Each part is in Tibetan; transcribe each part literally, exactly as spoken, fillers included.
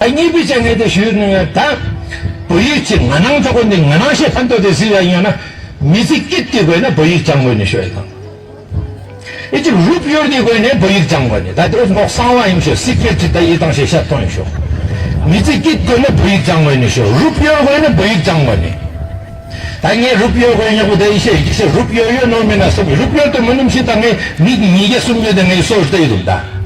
ད་གཉིས་པའི་ཆ་ངས་དེ་ཞུས་ནས་ད་བོད་ཡིག་ཅིག་ང་ནང་ཆོག་གོ་འདི་ང་ནང་བཤད་ཕན་ཐོགས་དེ་སྲིད་ལ་ཡིན་ན་མི་ཚེ་སྐྱིད་དེ་དགོས་ན་བོད་ཡིག་སྦྱང་དགོས་ནས་ཤོད་དང་། ཨེ་ཅིག་རུབ་ཡོར་དེ་དགོས་ནས་བོད་ཡིག་སྦྱང་དགོས་ནས་ད་དེ་ངོ་གསང་བ་ཡིན་ཤོད་སི་ཀེ་རེ་ཊི་ད་ཡིག་དང་ཞེས་ཤ་ཐོན་ཤོད། མི་ཚེ་སྐྱིད་དགོས་ན་བོད་ཡིག་སྦྱང་དགོས་ནས་ཤོད་རུབ་ཡོར་དགོས་ན་བོད་ཡིག་སྦྱང་དགོས་ནས། ད་ངས་རུབ་ཡོར་དགོས་ཉོག་པོ་དེ་ཡིན་ཤེས་ཡིན་ཤེས་རུབ་ཡོར་ཡོད་ནོ་མིན་ན་སོ་རུབ་ཡོར་དུ་མི་ནུམ་ཤེས་ད་ངས་མི་ཉིས་བརྒྱ་སུམ་བརྒྱ་དེ་ངས་སོར་ཏེ་ཡིན་ད།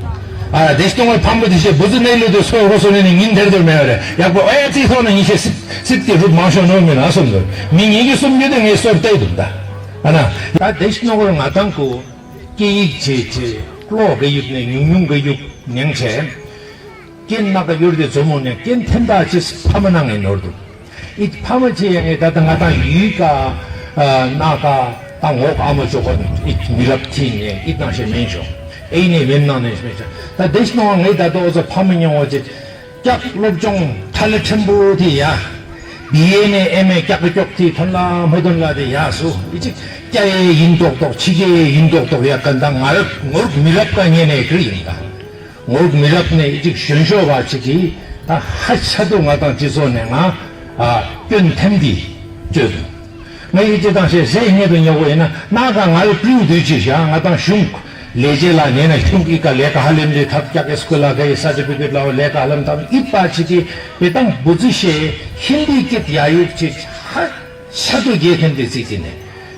ཨ་དེ་སྟོང་བའི་ཕམ་པོ་དེ་ཤེས་བུ་ཚོ་གནས་ལུགས་དེ་སོ་ཧོ་སོ་ནས་ནི་ཉིན་དེར་དུ་མེད་རེད་ཡག་པོ་ཨེ་ཙི་ཐོག་ན་ཉིན་ཤེས་སིབ་སིབ་དེ་རུབ་མང་ཤོས་ནོ་མིན་ན་སོ་མི་མི་ཉིས་བརྒྱ་སུམ་བརྒྱ་དེ་ངས་སོར་ཏེ་ཡིན་ད། ཨ་ན། ད་དེ་སྟོང་བར་ང་དང་གོ་སྐད་ཡིག་བྱེད་བྱེད་ཀློག་གི་ཡུག་ནས་ཉུང་ཉུང་གི་ཡུག་ཉན་བྱས། རྐྱེན་སྣ་ཁ་ཡོད་དེ་མཚོ་མོ་ནས་རྐྱེན་ཐེམ་ཐག་ཆེ་ཕ་མ་ནང་ངས་ནོར་འདུག་ཨིད་ཕ་མ་ཆེ་ཡང་ངས་ད་ལྟ་ང་དང་ཡུལ་ཀ་ཨ་སྣ་ཁ་ད་ངོག་ཨ་མ་ཅོག་པ་ཨིད་མི་རབས་ཐིན་ནས་ཨིད་ནང་བཞིན་མིན་བྱུང་ཨེ་ནས་མིན་ནང་ནས་མིན་བྱུང་ད་དེ་ཞིག་ནང་ངས་ད་ལྟ་འོ་ཚོ་ཕ་མ་མཉམ་འོ་ཅེ་ཀྱག་སློབ་སྦྱོང་ཁྲ་ལེ་ཕྲན་བུ་དེ་ཡ། བི་ཨེ་ནས་ཨེ་མེ་ཀྱག་ཀྱོག་དེ་ཐོན་ལ་མ་ཐོན་ལ་དེ་ཡ་སུ་ཨི་ཅིག་སྐྱ་ཡེ་ཡིན་ཏོག་ཏོག་ཕྱི་རྒྱལ་ཡེ་ཡིན་ཏོག་ཏོག་ཡ་ག་ད་ང་རབས་ངོར་མི་རབས་ཀ་ཉེ་ནས་ཀྲི་ཡིན་ད། ངོར་མི་རབས་ནས་ཨི་ཅིག་གཞོན་ཤོས་བ་ཅིག་གིས་ད་ཧ་ཆ་དུ་ང་དང་སྤྱི་ཚོགས་ནས་ང་ཨ་སྐྱོན་ཐེམ་དེ་བཅོས་འདུག་ངས་ཡིད་ཆེས་དང་ཞེས་ཟས་ཉེ་དུ་ཉོ་བོ་ཡིན་ན་སྣ་ཁ་ང་ལ་སྤྲེའུ་དུས་ཅིག་བཞག་ང་དང་གཞུང་ལས་བྱེད་ལ་ཉེ་ན་གཞུང་གི་ཀ་ལས་ཀ་ཧ་ལེམ་ལས་ཐབས་ཀྱག་ཨེ་སྐུལ་ལ་ག་ཡི་ས་ཊི་ཕི་ཀེ་ཊི་ལ་ལས་ཀ་ཧ་ལམ་ཐབས་ཨིད་པ་ཅིག་གིས་བེ་ཏང་བུ་ཙི་ཤེས་ཧིན་དི་སྐད་ཡ་ཡུག་ཅིག་ཧ་ཆ་དུ་རྒྱལ་ཐེམ་དེ་ཚིག་ཅིག་ནས་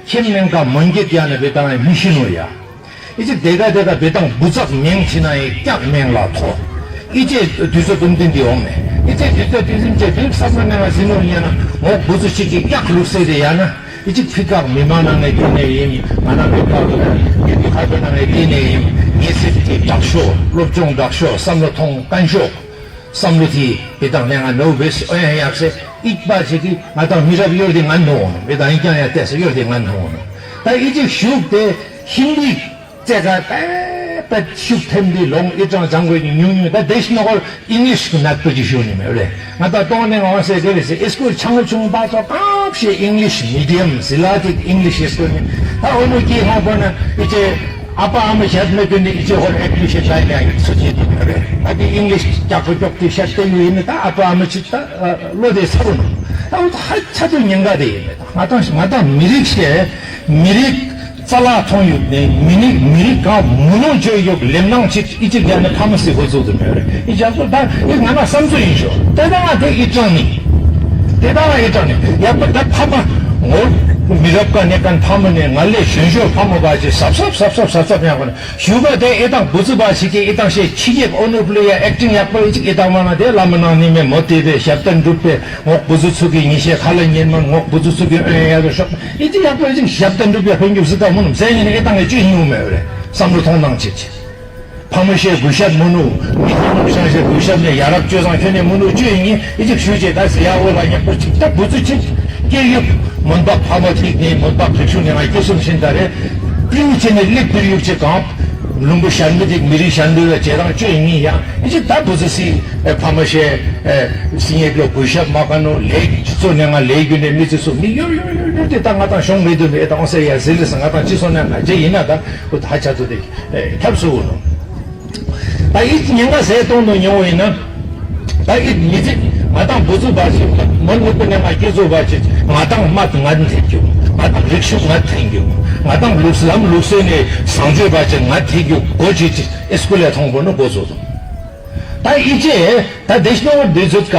ཁྱེམ་ནན་ཀ་མོན་སྐད་ཡ་ནས་བེ་ཏང་མི་ཤི་ནོ་ཡ། ཨི་ཅེ་དེ་ག་དེ་ག་བེ་ཏང་བུ་ཚག་མེང་ཕྱི་ན་ཡི་སྐྱག་མེང་ལ་ཐོ། ཨི་ཅེ་དུས་ཚོད་དུམ་ཏིན་དེ་འོང་མེ། ཨི་ཅེ་དུས་ཚོད་དུས་ཟིན་ཅེ་དུས་ས་ས་ནས་ང་ཟིན་ནོ་ཉན་ན་ངོ་བུ་ཚུ་ཞིག་གི་སྐྱག་ལུག་སེ་དེ་ཡ་ན། ཨི་ཅེ་ཕི་ཀག་མི་མ་ན་ངའི་དེ་ནས་ཡིན། ང་ན་བེ་ཀག་ལ་ཡི་གི་ཁ་བེ་ན་ངའི་དེ་ནས་ཡིན། ངའི་སེ་དེ་དྲག་ཤོ་སློབ་སྦྱོང་དྲག་ཤོ་བསམ་བློ་ཐོང་ཀན་ཤོ། བསམ་བློ་དེ་བེ་དང་ལས་ང་ནོ་བེ་སི་ཨོ་ཡང་ཡག་སེ་ཨིག་པ་ཞིག་གིས་ང་དང་མི་རབས་ཡོད་དེ་ང་ནོ་ནོ་བེ་དང་ཨིག་ཀྱང་ཡང་བལྟས་སེ་ཡོད་དེ་ང་ནོ་ནོ། ད་ཨི་ཅིག་ཞུགས་ཏེ་ཧིན་དི་རྩེ་ག་པད་པད་ཤུགས་ཐེམ་དེ་ལོང་ཨི་ཀྲང་ཅང་གོས་ཉུང་ཉུང་ད་དེ་ཤི་ནོ་གོར་ཨིང་ལིཤ་གི་ནག་པོ་ཅིག་ཞུ་ནི་མེད་རེད། ང་ད་གཏོང་ནས་ང་ཟེར་དེ་རེད་སེ་ཨི་སྐུལ་ཆང་ཆུང་པ་ཚོ་གང་ཞེ་ཨིང་ལིཤ་མི་ཌི་ཡམ་ཟི་ལ་ཏིག་ཨིང་ལིཤ་ཨི་སྐུལ་ནི་ད་ཨོ་ནོ་ཀི་ཧོང་པོ་ན་ཨི་ཅེ། ཨ་ཕ་ཨ་མ་ཞབས་མེད་དུ་ནི་ཨི་ཅེ་ཧོར་ཨེ་ཀྲི་ཤེ་ཤ་ཡ་ཡི་སུ་ཅི་དེ་རེད། ཨ་ཏི་ཨིང་ལིཤ་ཀྱག་ཀོ་ཀྱོག་ཏི་ཤ་ཏེ་ཡུ་ཡིན་ནི་ད་ཨ་ཕ་ཨ་མ་ཅི་ད་ལོ་དེ་ཚ་རུ་ནོ། ད་འུ་ཧ་ཆ་དུ་ཉེན་ཁ་དེ་ཡིན་མེད་ད་ང་དང་ང་དང་མི་རིགས་ཤེ་མི་རིགས་རྩ་ལག་ཐོང་ཡུག་ནས་མི་ནི་མི་རིགས་གང་མུ་ནོ་བཅོས་ཡུག་ལེམ་ནང་ཅི་ཨི་ཅིག་ཡ་ནི་ཕ་མ་སི་གོ་ཚུགས་དུ་མེད་རེད། ཨི་ཅག་ཚོ་ད་ཨི་ང་ན་བསམ་ཚུལ་ཡིན་ཤོ་དེ་ད་ང་དེ་ཨི་ཀྲང་ནི་དེ་ད་ང་ཨི་ཀྲང་ནི་ཡག་པོ་ད་ཕ་མ་ངོ་མི་རབས་ཀ་ནས་ཀན་ཕ་མ་ནས་ང་ལས་གཞོན་ཤོས་ཕ་མ་བ་ཅི་སབ་སབ་སབ་སབ་སབ་སབ་ཡང་གོ་ན། ཞུ་ག་དེ་ཨེ་དང་བུ་ཚུ་བ་ཞིག་གིས་ཨེ་དང་ཞེས་ཕྱི་རྒྱལ་ཨོ་ནུ་པུ་ལི་ཡ་ཨེག་ཊིང་ཡག་པོ་ཨེ་ཅིག་ཨེ་དང་མ་ན་དེ་བླ་མ་ནང་ནི་མེ་མོ་དེ་དེ་ཞབས་ཏན་གྲུབ་པའི་ངོག་བུ་ཚུ་ཚུ་གི་ཉི་ཤེས་ཁ་ལ་ཉེན་མ་ངོག་བུ་ཚུ་ཚུ་གི་ཨེ་ཡ་དོ་ཤོག་ཨེ་ཅིག་ཡག་པོ་ཨེ་ཅིག་ཞབས་ཏན་གྲུབ་པའི་ཕན་རྒྱུ་སི་ད་མུ་ནུ་ཟེ་ཉི་ནི་ཨེ་དང་ཨེ་ཅིག་ཉུང་མེ་རེ་བསམ་བློ་ཐོང་ནང་ཆེ་ཆེ། ཕ་མ་ཤེས་གུས་ཞབས་མུ་ནུ། མི་ཁྱེད་མུ་ཤང་ཤེས་གུས་ཞབས་ནས་ཡ་རབས་སྤྱོད་བཟང་ཁྱོད་ནས་མུ་ནུ་བཅོས་ཡིན་ཨི་ཅིག་ཞུས་བྱས་ད་ཟེར་ཡ་འོ་ལ་ཉག་པོ་ཅིག་ད་བུ་ཚུ་ཅིག་སྐྱེ་ཡུག་མོན་པ་ཕ་མ་ཐིག་ནས་མོན་པ་བེ་ཤུ་ནས་ང་སྐྱེ་གསུམ་ཤིན་ད་རེ་པིའུ་ཆེ་ནས་ལེགས་པིར་ཡུག་ཅིག་གང་ལུང་པ་ཤར་མི་ཐིག་མི་རིགས་ཤར་མི་ལ་བྱེད་སྟངས་བཅོས་ཡིན་ཡང་ཨི་ཅིག་ད་བུ་ཚུ་སི་ཕ་མ་ཤེས་སི་ཉེ་ལོ་གུས་ཞབས་མ་ག་ནོ་ལས་སྤྱི་ཚོགས་ནས་ང་ལས་རྒྱུ་ནས་མི་ཚེ་སུ་མི་ཡོར་ཡོར་ཡོར་ཡོར་དེ་ད་ང་དང་ཤོང་མེད་དུ་མེད་ད་ཨོ་སེ་ཡ་ཟེར་ལས་ང་དང་སྤྱི་ཚོགས་ནས་ང་རྗེ་ཡིན་ན་ད་ཁོ་ད་ཧ་ཆ་ཚོ་དེ་ཁྱབ་སོ་འོ་ནོ། ད་ཨི་ཉེན་ཁ་ཟས་གཏོང་དུ་མྱོང་བ་ཡིན་ན། ད་ཨི་མི་ཚེ་ང་དང་བུ་ཚུ་བར་ཞིག་མ་ནུབ་པ་ནས་ང་སྐྱེ་ཚུ་བར་ཞིག་ང་དང་མ་ང་འཐེན་རྒྱུ། ང་དང་རིག་གཞུང་ང་འཐེན་རྒྱུ། ང་དང་ལུགས་ལམ་ལུགས་སྲོལ་ནས་བཟང་སྤྱོད་བར་ཞིག་ང་འཐེན་རྒྱུ་སྒོ་ཅིག་ཅིག་ཨི་སྐུལ་ལས་མཐོང་དགོས་ནོ་འགོ་ཚུགས་སོང་། ད་ཨི་ཅེ་ད་དེ་ཤི་ནོ་བར་དུས་ཚོད་ཀ་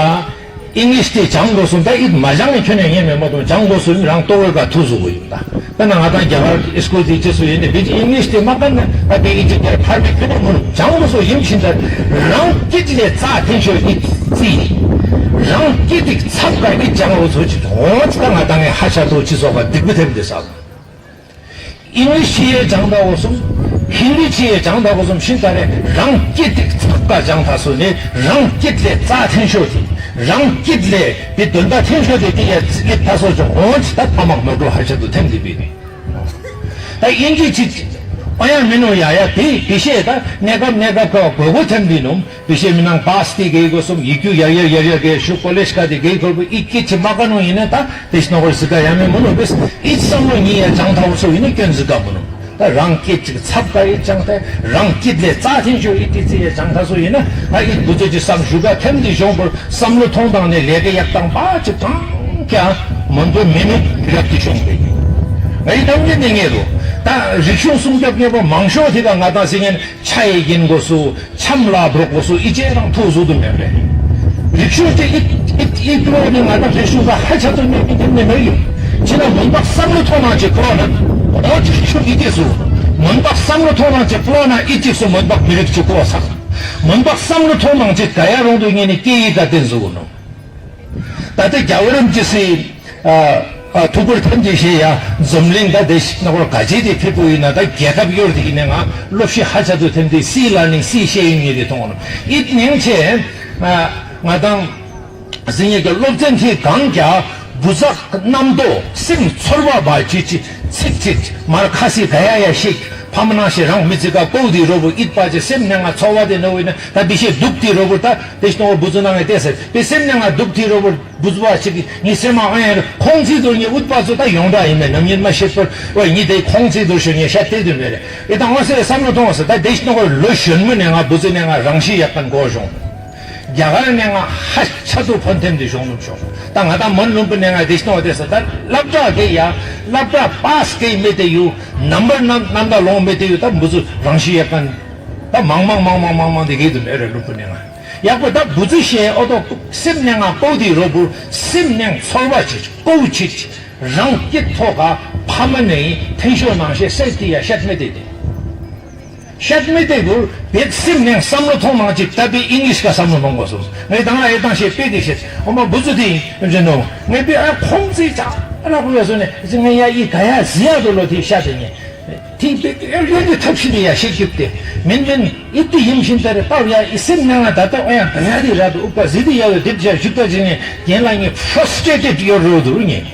ཨིང་ལིཤ་དེ་སྦྱང་དགོས་སོང་ད་ཨིད་མ་སྦྱང་ནས་ཁྱོན་ནས་ངས་མེད་མ་གཏོང་སྦྱང་དགོས་སོང་རང་ལྟོ་བའི་ཀ་ཐུག་བཟོ་དགོས་ཡིན་ད། དཔེར་ན་ང་དང་རྒྱ་གར་ཨི་སྐུལ་དེ་ཅི་སུ་ཡིན་ནས་བིད་ཨིང་ལིཤ་དེ་མ་ཀ་ན་ད་དེ་ཨིན་ཇི་ནེར་ཕར་མི་ཁྱོན་ནས་མུར་སྦྱང་དགོས་སོང་ཡིན་ཕྱིན་ད་རང་སྐད་ལས་རྩ་འཐེན་ཤོག་ཨིད་རྩི། རང་སྐད་དེ་ཚབ་ཀ་ཨིད་སྦྱང་དགོས་སོང་ཅི་འོང་ཅི་ད་ང་དང་ངས་ཧ་ཤ་ཐོག་ཅི་སོགས་ཀ་སྡིག་པ་ཐེབས་འདི་ཟ། ཨིང་ལིཤ་ཆི་ཡེ་སྦྱང་ད་འོ་སོང་། ཧིན་དི་ཆི་ཡེ་སྦྱང་ད་འོ་སོང་ཤིན་ད་རེ་རང་སྐད་དེ་ཚགས་ཀ་སྦྱང་ད་སོ་ནས་རང་སྐད་ལས་རྩ་འཐེན་ཤོག་དེ་རང་སྐད་ལས་དེ་འདོན་པ་འཐེན་ཤོག་དེ་དེ་ཡ་ལེབ་ད་སོ་ཅོག་འོང་ཅི་ད་ཕ་མ་མ་འགྲོ་ཧ་ཤ་དུ་ཐེམ་དེ་བི་ནི། ད་ཨིན་ཇི་ཆི་ཨོ་ཡ་མི་ནོ་ཡ་ཡ་དེ་དེ་ཤེས་ད་གནས་སྐབས་གནས་སྐབས་ཀ་དགོས་མཁོ་ཐེམ་དེ་ནོམ། བི་ཤེ་མི་ནང་པཱས་དེ་གེ་གོ་སོམ་ཡིག་རྒྱུགས་ཡར་ཡར་ཡར་ཡར་གེ་ཤུ་ཀོ་ལེཇ་ཁ་དེ་གེ་ཁོར་བུ་ཨི་ཀི་ཆི་མ་ཀ་ནོ་ཡིན་ན་ད་དེ་ཤི་ནོ་གོར་སི་ཀ་ཡ་མེ་མོ་ནོ་བེས་ཨི་བསམ་བློ་ཉི་ཡ་ཅང་ཐའོ་སོ་ཡིན་ན་སྐྱོན་སི་ཀ་མོ་ནོ། ད་རང་སྐད་ཅིག་ཚབ་ཀ་ཡིད་ཅང་ཐལ། རང་སྐད་ལས་རྩ་ཐེན་ཤོ་ཡིད་ཏི་ཙི་ཡེ་ཅང་ཐ་སོ་ཡིན་ན། ད་ཡིད་བུ་ཚོ་ཅི་བསམ་ཞུ་ག་ཐེམ་དི་གཞོང་པོར་བསམ་བློ་ཐོང་དང་ནས་ལས་ཀ་ཡག་དང་པ་ཅི་གང་ཀྱང་མོན་པོ་མི་མི་མི་རབས་ཀྱི་གཞོང་པའི་ང་ཡི་ཐམ་གྱི་ནི་ངེས་རུ། ད་རིག་གཞུང་སྲུང་སྐྱོབ་མཁན་པོ་མང་ཤོས་དེ་ག་ང་དང་སི་ངན་ཆ་ཡི་ཡིན་དགོས་སུ། འཆམ་ལ་འབྲོག་པོ་སུ་ཨི་ཅེ་རང་ཐུག་བཟོ་དུ་མེད་པས། རིག་གཞུང་དེ་ཨི་ཨི་ཨི་ཀློག་ནི་ང་དང་རིག་གཞུང་ག་ཧ་ཆ་ཏུ་མེད་མི་དེ་ནི་མེད་ཡིན། ཅི་ན་མུན་པ་བསམ་བློ་ཐོག་ནང་ཅིག་ཀློག་ན། འོ་ཅི་རིག་གཞུང་ཨི་ཅེ་སུ། མུན་པ་བསམ་བློ་ཐོག་ནང་ཅིག་ཀློག་ན་ཨི་ཅེ་སུ་མུན་པ་མི་རིགས་ཅིག་ཀློག་ས། མུན་པ་བསམ་བློ་ཐོག་ནང་ཅིག་ག་ཡ་རོང་དུ་ངེས་ནི་སྐད་ཡིག་ག་བསྟན་བཟོ་གོ་ནོ། ད་ལྟ་རྒྱ་བོད་རིམ་གྱི་སྲིད། ཨ་ཨ་ཐུགས་ཁུར་ཐེམ་གྱི་ཞེས་ཡ་འཛམ་གླིང་ད་དེ་ཞིག་ན་གོར་ག་ཅི་དེ་ཕེབས་པོ་ཡིན་ན། ད་རྒྱལ་ཁབ་གཡོར་དེ་ཡིན་ནས་ང་སློབ་གཞི་ཧ་ཆ་དུ་ཐེམ་དེ་སྲིད་ལ་ནི་སྲིད་ཤེས་ཡོན་ཉིད་དེ་མཐོང་ནོ། ཨིད་ཉིང་ཆེ་ང་དང་སྲིད་ཉིད་ཀྱི་སློབ་ཚན་དེ་གང་རྒྱ་བུ་ཚ་རྣམ་རྟོག་སེམས་ཚོར་བ་བ་ཅི་ཅི་ཚིག་ཚིག་མར་ཁ་སི་ག་ཡ་ཡ་ཤིག་ཕ་མ་ནང་ཞེ་རང་མི་ཚིག་ག་པོ་དེ་རོ་བུ་ཨིད་པ་ཅི་སེམས་ནས་ང་ཚོར་བ་དེ་ནོ་ཡིན་ན། ད་དེ་ཤེས་སྡུག་དེ་རོ་བུ་ད་དེ་ཤི་ནོ་བུ་ཚོ་ནང་ང་བལྟས་ཟེར་དེ་སེམས་ནས་ང་སྡུག་དེ་རོ་བུ། བུ་ཚ་བ་ཞིག་གིས་ངའི་སེམས་མ་ཨང་ཡང་ཁོང་ཚིག་དུ་ངའི་ཨུཏྤ་ཚོ་ད་ཡོངས་གྲགས་ཡིན་པས་ནམ་ཡིན་མ་ཤེས་པར་བ་ཉིད་དེ་ཁོང་ཚིག་དུ་ཞོན་ངའི་ཤ་སྟེར་དུ་མེད་རེད། ཨེ་ད་འོ་སེ་བསམ་བློ་གཏོང་བ་སེ་ད་དེ་ཞིག་ནོ་ལོ་གཞོན་མི་ནས་ང་བུ་ཚ་ནས་ང་རང་ཤི་ཡག་གན་གོ་བྱུང་། རྒྱ་གར་ནས་ང་ཧ་ཆ་དུ་ཕོན་ཐེམ་དུ་བྱུང་ལུགས་བྱུང་། ད་ང་ད་མོན་ལུམ་བུ་ནས་ང་དེ་ཞིག་ནོ་དེ་སེ་ད་སློབ་གྲྭ་དེ་ཡ་སློབ་གྲྭ་པཱས་གེ་མེད་དེ་ཡུ་ནམ་བར་ནམ་ནམ་ད་ལོང་མེད་དེ་ཡུ་ད་བུ་ཚ་རང་ཤི་ཡག་གན་ད་མང་མང་མང་མང་མང་མང་དེ་གེ་དུ་མེད་རེད་ལུམ་བུ་ནས་ང་། ཡག་པོ་ད་བུ་ཚ་ཞེས་ཨོ་ཏོ་སེམས་ནས་ང་པོ་དེ་རོ་བུ་སེམས་ནས་ཚོར་བ་ཅིག་པོ་ཅིག་རང་སྐྱིད་ཐོག་ག་ཕ་མ་ནས་ཐེན་ཤོ་ནང་ཤེས་སེ་དེ་ཡ་ཤད་མེད་དེ་དེ་ཤད་མེད་དེ་བུ་བེད་སེམས་ནས་བསམ་བློ་ཐོང་ནང་ཅིག་ད་བེད་ཨིང་ལིཤ་ག་བསམ་བློ་གཏོང་དགོས་སོ། ངས་དང་ལ་ཨེ་དང་ཤེས་པེ་དེ་ཤེས་ཨོ་མ་བུ་ཚ་དེ་ཡིན་ནོ་ངས་བེད་ཨ་ཁོང་ཚེ་ཅག་ར་བུ་ཡ་སོ་ནས་ངས་ཡ་ཡི་ག་ཡ་ཟི་ཡ་དོ་ལོ་དེ་ཤད་དེ་ཉེ། དེ་དེ་དེ་ཨེ་ཡོད་དེ་ཐབས་ཤེས་དེ་ཡ་ཤེས་རྒྱུག་དེ་མིན་མིན་ཨི་དེ་ཡིན་བཞིན་དེ་རེ་ལྟ་བ་ཡ་ཨི་སེམས་ནང་ང་ད་ལྟ་ཨོ་ཡ་ག་ཡ་དེ་ར་དུ་ཨུ་པ་ཟི་དེ་ཡ་ཡོད་དེ་བྱ་ཞུ་ད་ཅི་ནས་རྒན་ལགས་ངས་ཕྲོ་སི་ཊེ་ཊེ་ཡོད་རོ་དུ་ངས་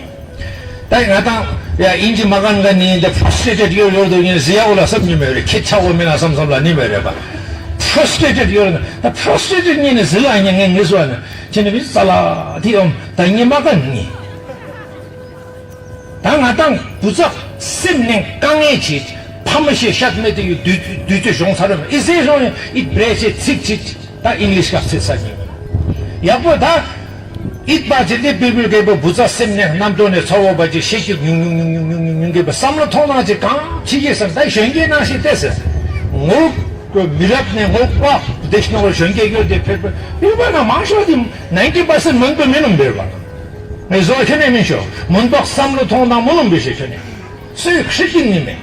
ད་ང་དང་ཡ་ཨིན་ཇི་མ་གན་ག་ནི་འདི་ཕྲོ་སི་ཊེ་ཊེ་ཡོད་རོ་དུ་ངས་ཟི་ཡ་འོ་ལ་བསམ་ནི་མེད་རེ་ཁྱེད་ཆ་འོ་མེད་ན་བསམ་བསམ་ལ་ནི་མེད་རེ་པ་ཕྲོ་སི་ཊེ་ཊེ་ཡོད་རོ་ད་ཕྲོ་སི་ཊེ་ཊེ་ངས་ནི་ཟི་ལ་ངས་ངས་ངས་སོ་ནི་ཁྱེད་ནི་མི་ས་ལ་དེ་ཨོམ་ད་ངས་མ་གན་ནི། ད་ང་དང་བུ་ཚ་སེམས་ནས་དཀའ་ངལ་ཆེ། ཕ་མ་ཞེས་བཤད་མེད་དུ་ཡོད་དུས་དུས་ཚོད་བྱུང་ཚར་རེད། ཨི་སེ་རོང་ཡང་ཨི་བྲེ་ཆེ་ཚིག་ཆེ། ད་ཨིང་ལིཤ་ག་ཚིག་ས་ཉིན་ཡག་པོ་ད་ཨིད་པ་ཆེ་ལེ་པི་པི་རྒད་པོ་བུ་ཚ་སེམས་ནས་རྣམ་རྟོག་ནས་ཚོར་བ་པ་ཅིག་ཤེས་ཀྱི་ཉུང་ཉུང་ཉུང་ཉུང་ཉུང་ཉུང་ཉུང་རྒད་པོ་བསམ་བློ་ཐོང་ནང་ཅིག་གང་ཕྱི་རྒྱལ་སེམས་ད་གཞོན་སྐྱེས་ནང་ཞིག་བལྟས་ཟེར་ངོ་མི་རབས་ནས་ངོ་ལྐོག་བདེ་ཞིང་ནོར་གཞོན་སྐྱེས་ཡོད་དེ་ཕེབས་པ་ཕེབས་པ་ན་མང་ཤོས་དེ་ནའིན་ཊི་པར་སེན་ཊི་མང་པོ་མི་ནོམ་འབེར་བ། ངས་བཟོ་ཁྱོད་ནས་མིན་ཤོ། མུན་པག་བསམ་བློ་ཐོང་དང་མུ་ལུམ་བི་ཤེ་ཁྱོད་ནས། སུའི་ཁྲི་ཀིན་ནི་མེད།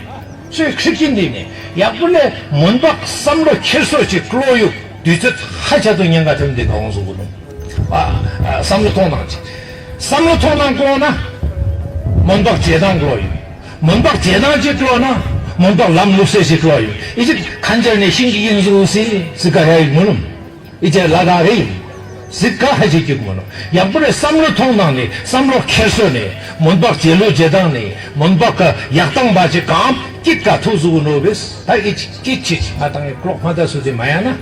སུའི་ཁྲི་ཀིན་ནི་མེད། ཡག་པོ་ལས་མུན་པག་བསམ་བློ་འཁྱེར་སོ་ཅིག་ཀློག་ཡུག་དུས་ཚོད་ཧ་ཆ་ཏུ་ཉེན་ཁ་ཐེམ་འདི་ག་འོང་སོང་གོ་ནོ། ཨ་ཨ་བསམ་བློ་ཐོང་དང་ཅིག་བསམ་བློ་ཐོང་དང་ཀློག་ན། མུན་པག་བྱེད་སྟངས་ཀློག་ཡུག་མུན་པག་བྱེད་སྟངས་ཅིག་ཀློག་ན། མུན་པག་ལམ་ལུགས་སྲོལ་ཅིག་ཀློག་ཡུག་ཨི་ཅིག་ཁན་ཅར་ནས་ཤིང་གི་ཡིན་ཟུག་སི་སི་ཀ་ཧ་ཡུག་མུ་ལུམ། ཨི་ཅེ་ལ་དྭགས་རེད། གཟིགས་ཀ་ཧ་ཅིག་སྐྱུག་མོ་ནོ། ཡག་པོ་རེད་བསམ་བློ་ཐོང་ནང་ནས་བསམ་བློ་འཁྱེར་སོ་ནས་མུན་པག་རྗེས་ལོ་རྗེས་དང་ནས་མུན་པག་ག་ཡག་དང་བ་ཅིག་གམ་སྐྱིད་ཀ་ཐུག་ཟུག་ནོ་བེས་ད་ཨི་ཅིག་སྐྱིད་ཅིག་ང་དང་ངའི་ཀློག་མ་ད་སུ་དེ་མ་ཡང་ན་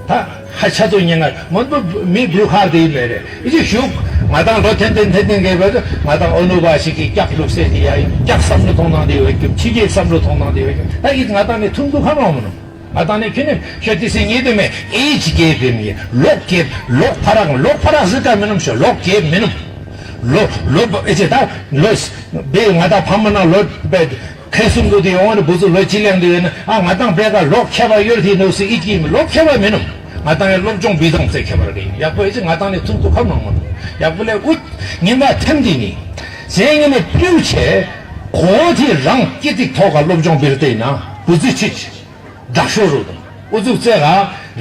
ད་ཧ་ཆ་དོ་ཉེ་ང་མུན་པ་མི་བླུ་ཁར་དེ་ཡིན་མེད་རེད་ཨི་ཅིག་ཞུག་ང་དང་ལོ་ཐེན་ཐེན་ཐེན་ཐེན་གས་བ་ང་དང་ཨོ་ནུ་བ་ཞིག་གི་སྐྱག་ལུག་སེ་དེ་ཡ་ཡིན་སྐྱག་བསམ་བློ་ཐོང་ནང་དེ་ཡོད་ཀྱུ་ཕྱི་རྒྱལ་བསམ་བློ་ཐོང་ནང་དེ་ཡོད་ཀྱུ་ད་ཨི་ང་དང་ནས་ཐུང་དུ་ཁ་མང་མོ་ནོ། ང་དང་ནི་ཁྱོད་ནི་ཤོད་དེ་སེ་ངེས་དུ་མེད་ཨེ་ཇི་གེབ་བེམ་ཡེ་ལོག་གེབ་ལོག་ཕ་རག་ལོག་ཕ་རག་ཟི་ཀ་མི་ནུམ་ཤོ་ལོག་གེབ་མི་ནུམ། ལོ་ལོ་ཨེ་ཅེ་ད་ལོ་བེ་ང་དང་ཕ་མ་ན་ལོ་བེ་ཁེ་སུམ་དུ་དེ་ཡོང་ནི་བུ་ཚུ་ལོ་ཅི་ལེང་དུ་ཡོད་ན་ཨ་ང་དང་བེ་ག་ལོག་ཁྱད་པར་ཡོད་དེ་ནོ་སི་ཨི་ཀི་མི་ལོག་ཁྱད་པར་མི་ནུམ། ང་དང་ཡང་སློབ་སྦྱོང་བི་དང་ཚེ་ཁྱད་པར་གི་ཡག་པོ་ཨེ་ཅེ་ང་དང་ནི་ཐུག་ཐུག་ཁམ་ནང་མོ་ཡག་པོ་ལས་ཨུད་ཉིན་མ་ཐེམ་དེ་ནི་ཟེ་ངེ་ནི་ཕིའུ་ཆེ་གོ་དེ་རང་སྐྱིད་སྡུག་ཐོག་ག་སློབ་སྦྱོང་བིར་ཏེ་ན་བུ་ཚུ་ཆིག་དྲག་ཤོས་རུ་དང་། ཨུ་ཚུགས་རྩེ་ག་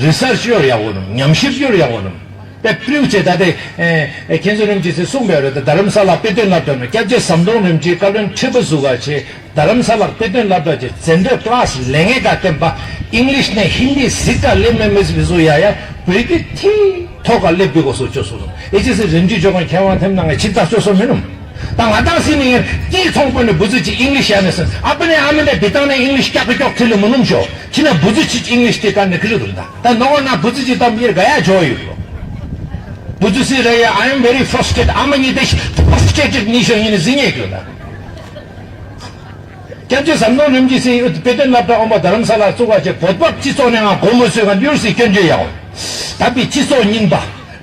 རི་སར་ཆི་ཡོར་ཡག་པོ་ནམ་ཉམས་ཞིབ་ཡོར་ཡག་པོ་ནམ། དེ་པྲིའུ་ཆེ་ད་དེ་ཁྱེད་ཚོ་རིམ་གྱིས་སེ་གསུངས་པའི་རེད་ད་རྡ་རམ་ས་ལ་དཔེ་སྟོན་སློབ་གྲྭ་ནང་སྐྱབས་རྗེ་ཟམ་གདོང་རིན་པོ་ཆེའི་བཀའ་བློན་ཁྲི་པ་ཟུར་ག་ཆེ་རྡ་རམ་ས་ལ་དཔེ་སྟོན་སློབ་གྲྭ་ཆེ་འཛིན་གྲྭ་ཀླ་སི་ལས་ངན་ག་བསྟན་པ་ཨིང་ལིཤ་ནས་ཧིན་དི་ཟིག་ག་ལེབ་མེ་མེ་སི་བི་ཟུ་ཡ་ཡ་བོད་ཀྱི་ཐི་ཐོག་ག་ལེབ་བི་གོ་སོ་ཅོ་སོ་ནམ། ཨེ་ཅི་སི་རིམ་གྱིས་ཇོ་གང་ཁྱེད་དབང་ཐེམ་ནང་ང་ཆིག་ཐག་ཅོ་སོ་མི་ནམ། ད་ང་དང་སི་ནི་ཡང་ཀྱིས་ཚོང་པོ་ནི་བུ་ཚུ་ཅིག་ཨིང་ལིཤ་ཡ་ནི་སི་ཨ་པ་ནི་ཨ་མི་ནི་བི་ཏང་ནི་ཨིང་ལིཤ་ཀྱག་ཀྱོག་ཐི་ལི་མུ་ནུམ་ཤོ། ཁྱི་ན་བུ་ཚུ་ཅིག་ཨིང་ལིཤ་ཏི་ཀ་ནི་ཀི་རི་དུམ་ད། ད་ནོ་ན་བུ་ཚུ་ཅིག་ཏམ་ཡེར་ག་ཡ་ཇོ་ཡུ་ལོ། བུ་ཚུ་སི་ར་ཡ། I am very frustrated. ཨ་མ་ཉི་ཏི་ཤི་frustrated ནི་ཤོ་ཡིན་ནི་ཟི་ཉེ་ཀྱོ་ད། སྐྱབས་རྗེ་ཟམ་གདོང་རིན་པོ་ཆེ་སི་དཔེ་སྟོན་སློབ་གྲྭ་དབུ་མ་རྡ་རམ་ས་ལ་བཙུགས་པ་བྱས་བོད་པ་སྤྱི་ཚོགས་ནས་ང་སྒོ་མོ་སོས་ག་འདུར་སི་སྐྱོན་བརྗོད་ཡང་། ད་པའི་སྤྱི་ཚོགས་རྙིང་པ་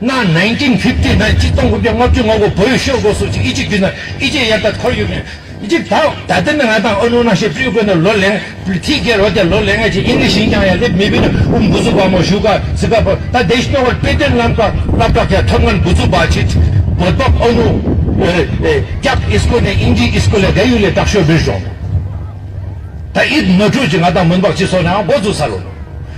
ན་nineteen fifty nine ཆིག་སྟོང་དགུ་བརྒྱ་ལྔ་བཅུ་ང་དགུ་བོད་ཤོར་དགོས་སུ་ཅིག་ཨི་ཅིག་རྒྱུ་ན་ཨི་ཅིག་ཡར་ད་འཁོར་ཡོད་མེད། ཅིག་ད་ད་ལྟ་ནི་ང་དང་ཨ་ནུ་ན་ཤེས་སྤྲུལ་དགོས་ན་ལོ་ལེང་ཐིག་གེ་རོ་དེ་ལོ་ལེང་ང་ཅིག་ཨིན་ལིཤ་ཡིན་ཀྱང་ཡང་སླེབས་མི་བི་ན་ཨུམ་འགོ་ཚུགས་པ་མོ་ཞུ་ག་ཟི་ག་པོ་ད་དེ་ཤི་ནོ་བར་དཔེ་སྟོན་ལམ་ཀ་སློབ་གྲྭ་ག་ཐོབ་ངན་འགོ་ཚུགས་པ་ཅིག་བོད་པ་ཨ་ནུ་ཀྱག་ཨིས་ཀོ་ནས་ཨིན་ཇི་ཨིས་ཀོ་ལ་ག་ཡུ་ལས་དྲག་ཤོས་བིར་བྱུང་། ད་ཨིད་མ་འཁྲུལ་ཅིག་ང་དང་མུན་པག་ཅིག་སོ་ནའང་འགོ་ཚུགས་ས་ལོ།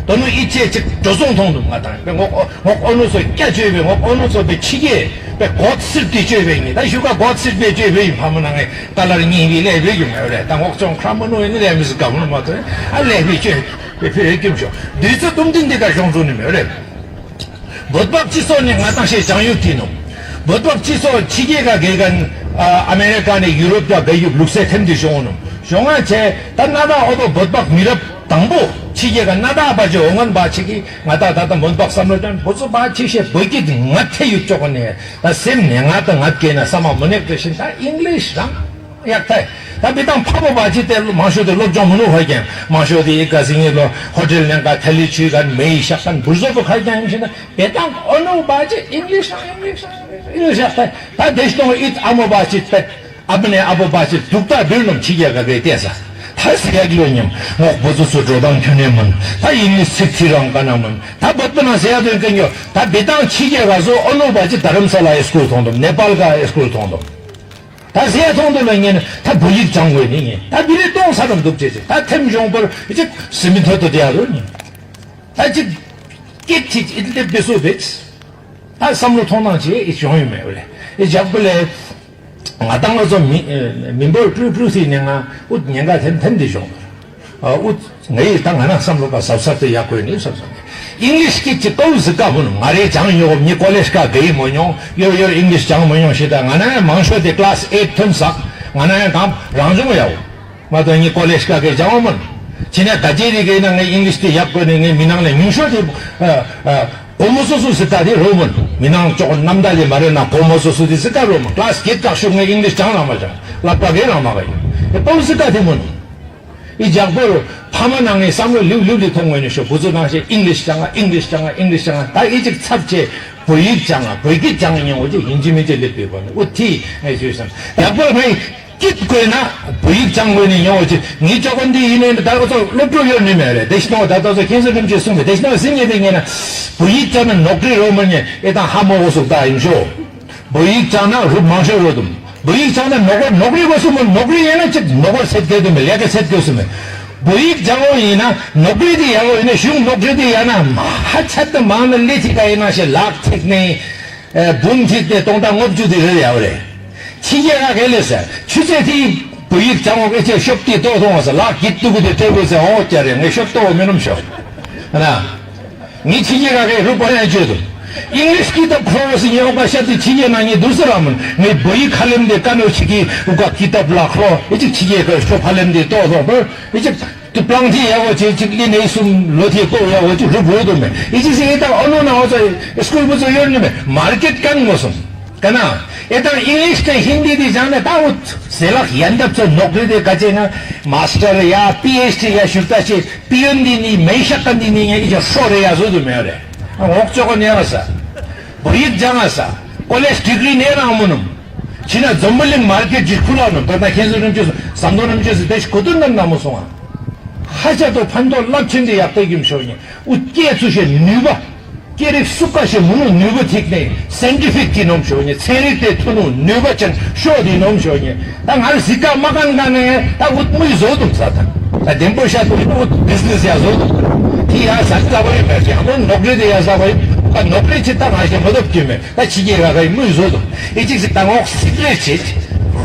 ད་ནུ་ཨི་ཅེ་ཅིག་འགྲོ་སོང་མཐོང་འདུག་ང་དང་པེ་ངོ་ངོ་ཨོ་ནུ་ཚོ་སྐྱ་བཅོས་པའི་ངོ་ཨོ་ནུ་ཚོ་པེ་ཕྱི་རྒྱལ་པེ་གོད་སིལ་ཏི་བཅོས་པའི་ངེས་ད་ཞུ་ག་གོད་སིལ་པེ་བཅོས་པའི་ཕ་མ་ན་ངས་ཀ་ལར་གཉིས་པའི་ཀླད་པའི་རྒྱུ་མེད་རེད། ད་ངོ་ཅོང་ཁྲ་མ་ནུ་ཨེ་ནི་ལས་མི་སི་ག་མ་ནུ་མ་ཐོན་ཨ་ཀླད་པའི་བཅོས་པེ་ཕེ་རེ་ཀྱུམ་ཤོག་དུས་ཚོད་དུམ་ཏིན་ཏི་ཀ་ཤོང་ཚུགས་ནི་མེད་རེད། བོད་པ་སྤྱི་ཚོགས་ནས་ང་ཏང་ཤེས་བྱང་ཡུལ་ཐིན་ནོ། བོད་པ་སྤྱི་ཚོགས་ཕྱི་རྒྱལ་ག་གེ་གན་ཨ་ཨ་མེ་རི་ཀ་ནས་ཡུ་རོབ་ཀ་བལ་ཡུལ་ལུགས་སྲོལ་ཐེམ་དེ་བྱུང་ནོ། བྱུང་ང་ཆེ་ད་ན་ད་ཨོ་ཏོ་བོད་པ་མི་རབས་དང་པོ་ཕྱི་རྒྱལ་ག་ན་ད་པ་ཅེ་འོ་ངན་པ་ཆེ་གི་ང་ད་ད་ད་བོད་པ་བསམ་བློ་ཅན་བོད་ཚོ་པ་ཆེ་ཤེས་བོད་ཀྱི་ང་ཐེ་ཡུལ་ཅོག་ནས་ད་སེམས་ནས་ང་ད་ང་སྐྱེས་ན་ས་མ་མོ་ནེག་ཏེ་ཤིན་ད་ཨིང་ལིཤ་རང་། ཡག་ཐལ། ད་བི་དང་ཕ་བོ་བ་ཅི་ཏེ་མང་ཤོས་དེ་སློབ་སྦྱོང་མི་ནུ་ཧོ་ཀྱང་མང་ཤོས་དེ་ཡི་ག་སི་ངེ་ལོ་ཧོ་ཊེལ་ནང་ག་ཐ་ལི་ཆུའི་ག་མེ་ཡི་ཤག་ཁན་བུར་ཟོ་བོ་ཁ་ཀྱང་ཡིན་ཤེ་ན་བི་དང་ཨོ་ནུ་བ་ཅི་ཨིང་ལིཤ་ཨིང་ལིཤ་ཨིང་ལིཤ་ཡག་ཐལ། ད་དེ་ཤི་ཏོང་ཨིད་ཨ་མོ་བ་ཅི་ཏེ་ཨ་མ་ནེ་ཨ་བོ་བ་ཅི་དུག་ད་བིར་ནོམ་ཆི་རྒྱལ་ག་གེ་ཏེ་ས་ད་སི་ཡག་ལོ་ཉམ་ངོག་བོ་ཚོ་ཚོ་འགྲོ་དང་ཁྱོན་ནས་མིན། ད་ཨིང་ལིཤ་ཚིག་ཐི་རང་ག་ན་མིན། ད་བོད་པ་ན་སི་ཡག་དོན་གན་ཡོ་ད་བི་དང་ཆི་རྒྱལ་ག་ཟོ་ཨོ་ནུ་བ་ཅི་དྷ་རམ་ས་ལ་ཡི་སྐུལ་ཐོང་དོམ་ནེ་པཱལ་ག་ཡི་སྐུལ་ཐོང་དོམ། ད་ཟས་ཐོང་དུ་ལ་ངས་ནི་ད་བོད་ཡིག་སྦྱང་དགོས་ནི་ངས་ད་བི་རི་གཏོང་ས་རམ་འདུག་ཅེས་ཅེས་ད་ཐེམ་གཞོང་པར་ཅིག་སི་མི་ཐོ་ཐོ་དེ་ཡ་རུ་ནི་ད་ཅིག་སྐད་ཅིག་ཨིད་ལྟེབ་བེ་སོ་བེ་ད་བསམ་བློ་ཐོང་ནང་ཅེས་ཨི་བྱུང་ཡོད་མེད་ལེ་ཨི་ཇག་པུ་ལེ་ང་དང་ང་ཚོ་མི་མི་འབོར་ཀྲུ་ཀྲུ་སི་ནས་ང་ཨུད་ཉེན་ཁ་ཐེམ་ཐེམ་དེ་བྱུང་། ཨུད་ངའི་ད་ང་རང་བསམ་བློ་པ་ཟབ་ཟབ་དེ་ཡག་དགོས་ནི་བསམ་བསམ་ནས་ཨིང་ལིཤ་སྐད་ཅིག་ཏོ་ཟི་ཀ་བུ་ནུ་ང་རེ་སྦྱང་ཡོད་ངའི་ཀོ་ལེཇ་ཀ་གེ་ཡི་མོ་མྱོང་ཡོར་ཡོར་ཨིང་ལིཤ་སྦྱང་མ་མྱོང་ཞེས་ད་ང་ན་ཡང་མང་ཤོས་དེ་ཀླ་སི་ཨེ་ཐོན་ཟག་ང་ན་ཡང་གམ་རང་བྱུང་ཡའོ་ང་ད་ངའི་ཀོ་ལེཇ་ཀ་གེ་སྦྱང་བ་མིན་ཅི་ནས་ད་ཅི་རི་གེ་ན་ངའི་ཨིང་ལིཤ་དེ་ཡག་དགོས་ནི་ངའི་མི་ནང་ལས་ཉུང་ཤོས་དེ་ཨ་ཨ་གོ་མོ་སོ་སོ་སི་ཀ་དེ་རོ་མིན་མི་ནང་ཅོག་རྣམ་ད་ལས་མ་རེད་ན་གོ་མོ་སོ་སོ་དེ་སི་ཀ་རོ་མིན་ཀླ་སི་གེ་དྲག་ཤོས་ངའི་ཨིང་ལིཤ་སྦྱང་རང་མ་སྦྱང་ལབ་པ་གེ་རང་མ་ག་ཡིན་ཨེ་པོ་སི་ཀ་དེ་མིན། ཨི་ཇག་པོར་ཕ་མ་ནང་ནས་བསམ་བློ་ལིབ་ལིབ་ལི་ཐོང་ངོས་ནས་ཤོག་བུ་ཚོ་ནང་བཞིན་ཨིང་ལིཤ་སྦྱང་ང་ཨིང་ལིཤ་སྦྱང་ང་ཨིང་ལིཤ་སྦྱང་ང་ད་ཨི་ཅིག་ཚབ་ཆེ་བོད་ཡིག་སྦྱང་ང་བོད་སྐད་སྦྱང་ངེ་ཉོ་ཅིག་ཡིན་གཅིག་མིན་གཅིག་ལིབ་པའི་བར་ནས་ཨུ་ཐི་ངས་ཞུས་སམ་ཡག་པོ་ངས་སྐྱིད་དགོས་ན་བོད་ཡིག་སྦྱང་དགོས་ནས་ཉོ་ཅིག་ངའི་ཅོ་གོན་འདི་ཡིན་ནས་ད་ཁོ་ཚོ་སློབ་ཕྲུག་ཡོད་ནི་མེད་རེད་དེ་ཤི་ནོ་ད་ད་ཚོ་ཁྱེད་ཚོ་རིམ་གྱིས་གསུངས་པས་དེ་ཤི་ནོ་སིང་ངེ་དེ་ངེ་ན་བོད་ཡིག་སྦྱང་ན་ནོག་ཀྲི་རོ་མ་ཉེ་ཨེ་ད་ཧ་མོ་འོ་སུག་ད་ཡིན་ཤོ། བོད་ཡིག་སྦྱང་ན་རུབ་མང་ཤོས་རོ་དུམ། བོད་ཡིག་སྦྱང་ན་ནོག་རི་ནོག་རི་བ་སུ་མོ་ནོག་རི་ཡིན་ན་ཅིག་ནོག་རི་སེད་དེ་དུ་མེ་ལས་ཀ་སེད་དེ་སུ་མེ། བོད་ཡིག་སྦྱང་འོ་ཡིན་ན་ནོག་རི་དེ་ཡག་འོ་ཡིན་ན་གཞུང་ནོག་རི་དེ་ཡག་ན་མ་ཧ་ཆད་དུ་མང་ན་ལེ་ཐི་ཀ་ཡིན་ན་ཞེ་ལག་ཐིག་ནས་བུམ་ཐིག་ནས་སྟོང་ཕྲག་ལྔ་བཅུ་དེ་རེད་ཡག་རེད། ཕྱི་རྒྱལ་ཁ་གེ་ལེ་ཟེར་ཆུ་ཚད་དེ་བོད་ཡིག་སྦྱང་འོ་ཨེ་ཆེ་ཤོབ་ཏི་ཏོ་ཐོང་བ་ཟེར་ལག་གིད་ཏུ་གུ་དེ་སྤྲད་དགོས་ཟེར་འོ་ཀྱ་རེད་ངས་ཤོབ་ཏོ་མི་རུམ་ཤོ། ཨ་ན། ངའི་ཕྱི་རྒྱལ་ཁ་ཁའི་རུ་པ་ཡང་བརྗོད་དོ། ཨིང་ལིཤ་ཀི་ཏབ་ཁོ་རོ་སི་ཉེ་འོག་པ་ཤ་ཏི་ཕྱི་རྒྱལ་ན་ངའི་དུར་སི་ར་མོན་ངའི་བོད་ཡིག་ཁ་ལེམ་དེ་ཀ་ནོ་ཆི་ཀི་འུ་ཀ་ཀི་ཏབ་ལ་ཁོ་རོ་ཨེ་ཅིག་ཕྱི་རྒྱལ་ཁ་ཤོ་ཕ་ལེམ་དེ་ཏོ་ཐོག་པར་ཨེ་ཅིག་ཏུ་པླང་ཐི་ཡ་གོ་ཅེ་ཅིག་ལི་ནེ་སུམ་ལོ་ཐི་ཏོ་ཡ་གོ་ཅིག་རུ་བོ་དོ་མེ་ཨེ་ཅིག་སི་ཨེ་ཏ་ཨོ་ནོ་ན་འོ་ཙ་སྐུལ་བུ་ཙོ་ཡོར་ནི་མེ་མར་ཀེ་ཊི་ཀན་ངོ་སོང་། ཀ་ན། ཨེ་ཏ་ཨིང་ལིཤ་དང་ཧིན་དི་དེ་སྦྱང་ན་ད་འུ་ཟེ་ལག་ཡན་དབ་ཚོ་ནོག་རི་དེ་ག་ཅེ་ན་མཱ་སི་ཊར་ཡ་པི་ཨེཆ་ཌི་ཡ་ཞུར་ཏ་ཅེ་པི་ཡོན་དི་ནི་མེ་ཤ་ཀ་འདི་ནི་ཡ་ཨི་ཅ་ཧྲོ་རེ་ཡ་བཟོ་དུ་མེ་རེ། ཨ་ངོག་ཅོ་ག་ནེ་ར་ས། བོད་ཡིག་སྦྱང་ང་ས། ཀོ་ལེཇ་ཌི་གི་རི་ནེ་རང་མོ་ནུམ། ཅི་ན་འཛམ་བུ་གླིང་མར་ཀེ་ཊི་ཇི་ཁུ་ལ་ནུམ་ད་ད་ཁྱེད་ཚོ་རིམ་ཅོ་ས་ཟམ་དོ་རིམ་ཅོ་ས་དེ་ཤི་གོ་དུ་ནམ་ནམ་མོ་སོང་ཨ། ཧ་ཅ་དོ་ཕན་ཐོགས་རླབས་ཆེན་དེ་ཡག་ཏེ་གྱིམ་ཤོར་ཉེ་འུ་སྐྱེ་ཚུ་ཤེ་ནུས་པ། སྐད་རིགས་སུ་ཀ་ཞེས་མུ་ནུ་ནུས་པ་ཐིག་ནས་སེན་ཊི་ཕིག་གི་ནོམ་ཞོ་ཉེ་ཚན་རིག་དེ་ཐུ་ནུ་ནུས་པ་ཅན་ཤོ་དི་ནོམ་ཞོ་ཉེ་ད་ང་རི་ཟི་ཀ་མ་ཀང་ཀ་ནས་ད་འུ་མུས་བཟོ་དུམ་ས་ད་ད་དེན་པོ་ཤ་དུ་འུ་བི་ཟི་ནེ་སི་ཡ་བཟོ་དུམ་ཐི་ཡ་ཟ་ཙ་བ་ཡོད་མེད་ཅེ་ཧ་མོ་ནོག་རི་དེ་ཡ་ཟ་བ་ཡོད་ད་ནོག་རི་ཅི་ད་ང་ཞེ་མ་དོབ་ཀྱི་མེད་ད་ཕྱི་རྒྱལ་ར་ག་ཡི་མུས་བཟོ་དུམ་ཨི་ཅིག་ཟི་ད་ངོག་སི་ཀྲེ་ཊི་ཅེ་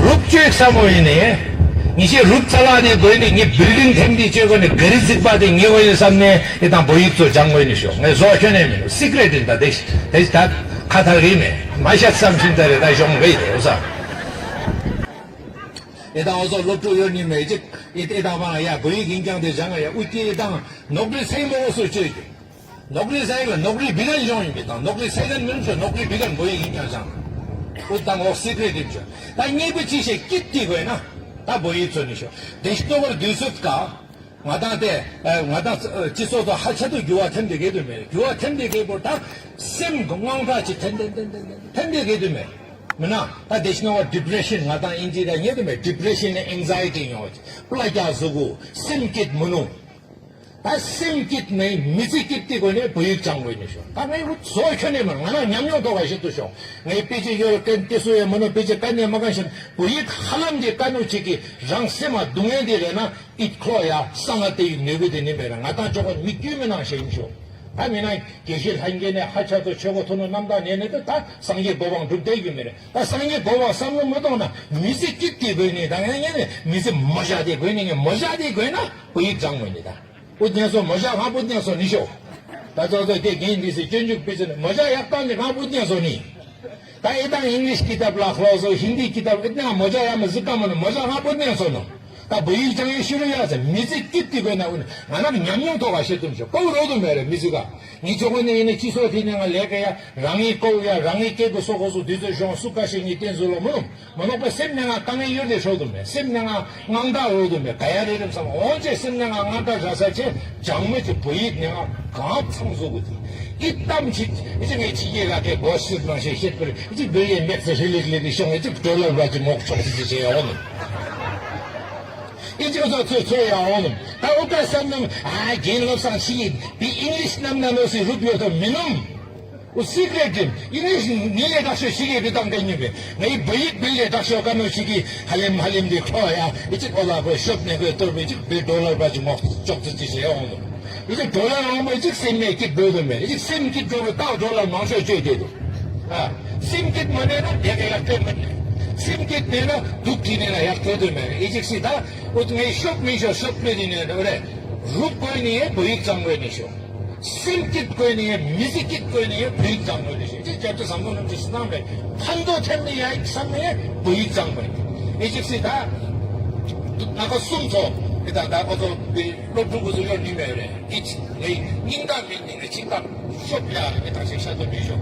རུབ་ཅོས་ས་མོ་ཡིན་ནས་ཉི་ཤེ་རུབ་ཙ་ལ་ནས་དགོས་ནས་ངས་བིལ་ཌིང་ཐེམ་དི་ཅོས་གོ་ནས་ག་རི་ཟིག་པ་དེ་ཉེ་བ་ཡིན་བསམ་ནས་ཨི་ད་བོད་ཡིག་ཚོ་སྦྱང་དགོས་ནས་ཤོག་ངས་བཟོ་ཁྱོན་ནས་མིན་སི་ཀྲེ་ཊི་ཡིན་ད་དེ། དེ་ད་ཁ་ཐག་རིང་མེད་མ་ཤ་བསམ་བཞིན་ད་རེ་ད་གཞོང་གི་རེད་ས། ཨེ་ད་འོ་ཚོ་སློབ་ཕྲུག་ཡོད་ནི་མེད་ཅིག་ཨེ་ད་མ་ཡ་བོད་ཡིག་ཡིན་ཀྱང་དེ་སྦྱང་ཡ་དབུ་སྐྱེས་དང་ནོག་རི་སེང་མོ་སུ་བཅོས་ཀྱི་ནོག་རི་སེང་ལ་ནོག་རི་བི་གན་གཞོང་ཡིན་པའི་དང་ནོག་རི་སེང་གན་མིན་ཚོ་ནོག་རི་བི་གན་བོད་ཡིག་ཡིན་ཀྱང་སྦྱང་དབུ་དང་འོག་སི་ཀྲེ་ཊི་བཅོས་ད་གཉིས་པོ་ཅི་ཞེས་སྐྱིད་དེ་དགོས་ན། ད་ ད་བོད་ཡིག་ཚོ་ནི་ཤོ། དེ་ཤི་ཏོ་བར་དུས་ཚོད་ཀ་ང་དང་དེ་ང་དང་སྤྱི་ཚོགས་ཚོ་ཧ་ཆ་དུ་འགྱུར་བ་ཐེམ་དེ་གེ་དུ་མེད། འགྱུར་བ་ཐེམ་དེ་གེ་བོ་ད་སེམས་ཀྱི་དངངས་སྐྲག་ཅིག་ཐེམ་ཐེམ་ཐེམ་ཐེམ་ཐེམ་ཐེམ་དེ་གེ་དུ་མེད། མི་ན་ད་དེ་ཤི་ནོ་བ་depression ང་དང་ཨིན་ཇི་ད་ཉེ་དུ་མེད། depression ནི་anxiety ཡོང་བ་ཅིག་པླ་རྒྱག་བཟོ་གུ་སེམས་སྐྱིད་མི་ནུ། ད་སེམས་སྐྱིད་ནས་མི་ཚེ་སྐྱིད་དེ་དགོས་ནས་བོད་ཡིག་སྦྱང་དགོས་ནས་ཤོག་ད་ངས་བཟོ་ཁྱོན་ནས་མ་ང་རང་ཉམས་མྱོང་ཐོག་ལ་ཤེས་ཐུབ་ཤོག་ངས་དཔེ་ཆ་ཡོད་ཀན་ཏི་སུ་ཡོད་མ་ནོ་དཔེ་ཆ་ཀན་ནས་མ་ཀན་ཤེས་བོད་ཡིག་ཧ་ལམ་གྱི་ཀ་ནུ་གཅིག་གིས་རང་སེམས་མ་སྡུག་བསྔལ་དེ་རེད་ན་ཨིད་ཁོ་ཡ་ས་ང་དེ་ཡི་ནུས་པའི་དེ་ནི་མེད་ན་ང་དང་ཅོག་ག་མི་དཀྱུས་མི་ནང་ཤེས་ཡིན་ཤོག་ད་མི་ན་དགེ་བཤེས་ལྷན་རྒྱས་ནས་ཧ་ཆ་ཐོ་ཆོས་གོ་ཐོ་ནོ་རྣམ་དག་ནས་ནས་ད་ད་སངས་རྒྱས་གོ་འཕང་སྒྲུབ་བསྡད་རྒྱུ་མེད་རེད། ད་སངས་རྒྱས་གོ་འཕང་བསམ་བློ་མི་གཏོང་ན་མི་ཚེ་སྐྱིད་དེ་དགོས་ནས་ད་ངས་ངས་ནས་མི་ཚེ་མོ་ཞག་དེ་དགོས་ནས་ངས་མོ་ཞག་དེ་དགོས་ན་བོད་ཡིག་སྦྱང་དགོས་ནས་ད། བུ་དེ་ཚོ་མོ་ཞ་ཧང་བུ་དེ་ཚོ་ནི་ཤོ། ད་ཚོ་ཚོ་དེ་རྒན་འདི་སི་སྤྱོད་འཇུག་པི་ཚོ་ནི་མོ་ཞ་ཡག་ཏང་ནི་ཧང་བུ་དེ་ཚོ་ནི། ད་ཨེ་ཏང་ཨིང་ལིཤ་ཀི་ཏབ་ལ་ཁློ་སོ་ཧིན་དི་ཀི་ཏབ་ཨེ་ཏང་མོ་ཞ་ཡག་མ་ཟི་ཀ་མོ་ནི་མོ་ཞ་ཧང་བུ་དེ་ཚོ་ནི། ད་བུ་ཡིག་ཅང་ཡེ་ཤི་རུ་ཡག་ཟེར་མི་ཚེ་སྐྱིད་དེ་དགོས་ན་བུ་ནི་ང་རང་ཉམས་མྱོང་ཐོག་ག་ཤེས་ཐུབ་ཤོ་ཀོ་རོ་དུ་མེ་རེ་མི་ཚེ་ག་ནི་ཚོ་གོ་ནི་ཡིན་ནི་ཅི་སོ་དེ་ནི་ང་ལས་ཀ་ཡ་རང་ངི་ཀོ་ཡ་རང་ངི་ཀེ་གོ་སོ་གོ་སོ་དུས་ཚོད་ཤོང་སུ་ཀ་ཤེས་ངི་བསྟན་ཟུ་ལོ་མོ་ནི། མ་ནོག་པ་སེམས་ནང་ང་དཀའ་ངལ་ཡོད་དེ་ཤོག་ཏུ་མེད། སེམས་ནང་ང་དངངས་སྐྲག་འོག་ཏུ་མེད། ག་ཡ་རེ་རེ་བསམ་འོང་ཅེ་སེམས་ནང་ང་དངངས་སྐྲག་ར་ས་ཆེ་ལྗང་མེ་ཅེ་བོད་ཡིག་ནང་ང་གང་ཚང་བཟོ་གི་དེ་ཨི་གཏམ་ཅིག་ཨི་ཅི་ངའི་ཕྱི་རྒྱལ་ལ་ཁའི་སྒོ་ཕྱིར་ནང་བཤད་བཤད་པར་ཨི་ཅི་བོད་ཡིག་མེད་ཚེ་ཧྲི་ལིག་ལིག་ཤོང་ཨི་ཅི་ཌོ་ལར་བ་ཅི་མོག་ཆོག་ཅི་ཅི་བྱེད་ཡ་འོང་ནི། ཨི་ཅི་བཟོ་ཚོད་ཚོད་ཡ་འོང་ནི། ད་ཨུ་ཀ་བསམ་ནམ་ཨ་རྒན་བློ་བཟང་ཕྱི་ཡིན་པའི་ཨིང་ལིཤ་རྣམ་སྣ་ལོ་སི་རུབ་ཡོད་དོ་མི་ནོམ། ཨོ་སི་ཀྲེ་ཊི་ཨིན་ལིཤ་ནི་ལས་དྲག་ཤོས་ཤིག་གིས་རི་དང་ཀ་ཉུ་བེ་ངའི་བོད་ཡིག་བིལ་ལས་དྲག་ཤོས་ཀ་ནོ་ཤིག་གིས་ཧ་ལེམ་ཧ་ལེམ་དེ་ཁོ་ཡ་ཨི་ཅིག་ཨོ་ལ་གོ་ཤོབ་ནས་གོས་གཏོར་བེ་ཅིག་བིལ་ཌོ་ལར་པ་ཅིག་མོག་ཅོག་ཙི་ཅི་ཞེ་འོང་ལོ། ཨི་ཅིག་ཌོ་ལར་འོང་བེ་ཅིག་སེམས་མེད་ཀྱི་བོད་དོ་མེད་ཨི་ཅིག་སེམས་ཀྱི་ཌོ་ལར་ཏག་ཌོ་ལར་མང་ཤོས་བཅོས་དེ་དུ་ཨ་སེམས་ཀྱི་མ་ནས་ན་དེ་ག་ཡག་དེ་མ་ནས་སེམས་ཀྱི་དེ་ན་སྡུག་གི་ནས་ན་ཡག་དེ་དུ་མེད་ཨི་ཅིག་སི་ད་ཨོ་ངའི་ཤོབ་མི་ཤོ་ཤོབ་མེད་དེ་ནས་རེ་རུབ་གོས་ནས་བོད་ཡིག་ཙམ་གོས་ནས་ཤོ། སེམས་སྐྱིད་དགོས་ནས་མི་ཚེ་སྐྱིད་དགོས་ནས་བོད་ཡིག་སྦྱང་དགོས་ནས་ཞེས་ཅིག་སྐྱབས་རྗེ་ཟམ་གདོང་རིན་པོ་ཆེ་གནང་བའི་ཕན་ཐོགས་ཐེབས་ནས་ཡ་ཡིག་བསམ་ནས་བོད་ཡིག་སྦྱང་དགོས་ནས་ཨེ་ཅིག་སྲིད་ད་སྣ་ཁ་གསུམ་ཚོ་ཨེ་ད་ད་ཁོ་ཚོ་སློབ་ཕྲུག་ཁོ་ཚོ་གཡོར་ནི་མེད་རེད་ཨེ་ཅིག་ངའི་སྙིང་གཏམ་མིན་ནི་ངའི་ཆིག་གཏམ་ཤོབ་ཡ་ཨེ་ད་ཞིག་ཤ་ཚོ་མི་ཤོབ་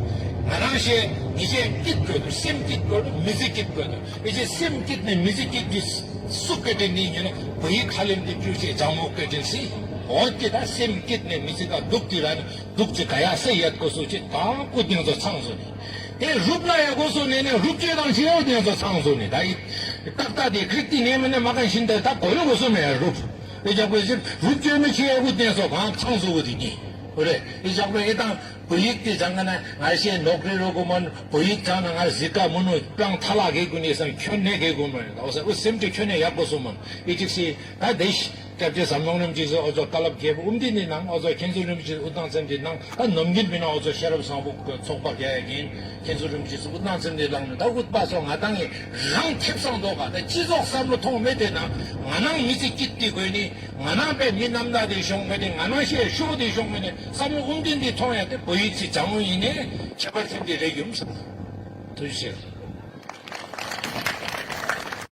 ང་རང་ཞེས་མི་ཞེས་སྐྱིད་དགོས་འདུག་སེམས་སྐྱིད་དགོས་འདུག་མི་ཚེ་སྐྱིད་དགོས་འདུག་ཨེ་ཅིག་སེམས་སྐྱིད་ནས་མི་ཚེ་སྐྱིད་ཀྱི། སུ་སྐད་འདྲེན་ནི་ཡིན་ན་བོད་ཡིག་ཁ་ལེམ་དེ་བཅུ་ཆེ་ལྗང་མོ་སྐད་འདྲེན་སྲིད། འོ་དེ་ད་སེམས་སྐྱིད་ནས་མི་ཚེ་ད་སྡུག་དེ་ར་ནི་སྡུག་ཅིག་ག་ཡ་སེ་ཡད་གོ་སུ་ཅིག་དང་སྐུ་རྒྱང་ཚོ་ཚང་བཟོ་ནི། དེ་རུབ་ན་ཡ་གོ་སུ་ནས་ནས་རུབ་ཅེ་དང་ཤེས་ཡོད་རྒྱང་ཚོ་ཚང་བཟོ་ནི་ད་ཡིག་ཏག་ཏག་དེ་ཁྲིག་དེ་ནས་མི་ནས་མ་ག་བཞིན་དེ་ད་གོ་ཡོད་གོ་སུ་མེད་ཡ་རུབ། དེ་ཅག་པོ་ཞིག་རུབ་ཅེ་མི་ཤེས་ཡ་གོ་རྒྱང་ཚོ་གང་ཚང་བཟོ་གོ་དེ་ནི། འོ་རེད། དེ་ཅག་པོ་ཨེ་དང་། བོད་ཡིག་དེ་སྦྱང་ག་ན་ང་ཤེས་ནོག་རི་རོ་གོ་མོན། བོད་ཡིག་སྦྱང་ན་ང་གཟིགས་ཀ་མུ་ནུ་པྲང་ཐ་ལ་གེ་གུ་ནི་སང་ཁྱོད་ནས་གེ་གུ་མ་རེད། འོ་ས་འོ་སེམས་ཀྱི་ཁྱོད་ནས་ཡག་པོ་སོང་མོན། ཨི་ཅིག་སི་ད་དེ་ཤི་སྐྱབས་རྗེ་ཟམ་གདོང་རིན་པོ་ཆེ་སོ་འོ་ཚོ་བཀའ་སློབ་རྒྱས་པོ་ཨུམ་དི་ནི་ནང་འོ་ཚོ་མཁན་ཟུར་རིན་པོ་ཆེ་དབུ་ཐང་ཚེམ་དི་ནང་ད་ནམ་རྒྱུན་མི་ནང་འོ་ཚོ་ཤེས་རབ་བཟང་པོ་ཚོགས་པ་རྒྱ་ཡ་གིན་མཁན་ཟུར་རིན་པོ་ཆེ་སོ་དབུ་ཐང་ཚེམ་དི་ལང་ནི་ད་ཨུད་པ་སོ་ང་དང་ངི་རང་ཁེབས་སང་དོ་ག་ད་སྤྱི་ཚོགས་བསམ་བློ་ཐོང་མེད་དེ་ན་ང་ནང་མི་ཚེ་སྐྱིད་དི་དགོས་ནི། ང་རང་པའི་མི་རྣམ་དག་དེ་ཤོང་མཁན་དེ་ང་རང་ཤེས་ཤོག་དེ་ཤོང་མཁན་དེ་བསམ་བློ་དབུ་འཛིན་དེ་མཐོང་ཡ་དེ་བོད་ཡིག་ཅིག་སྦྱང་བ་ཡིན་ནའི་ཁྱད་པར་ཐེབས་དེ་རེད་ཡོང་ས། ཐུགས་རྗེ་ཆེ།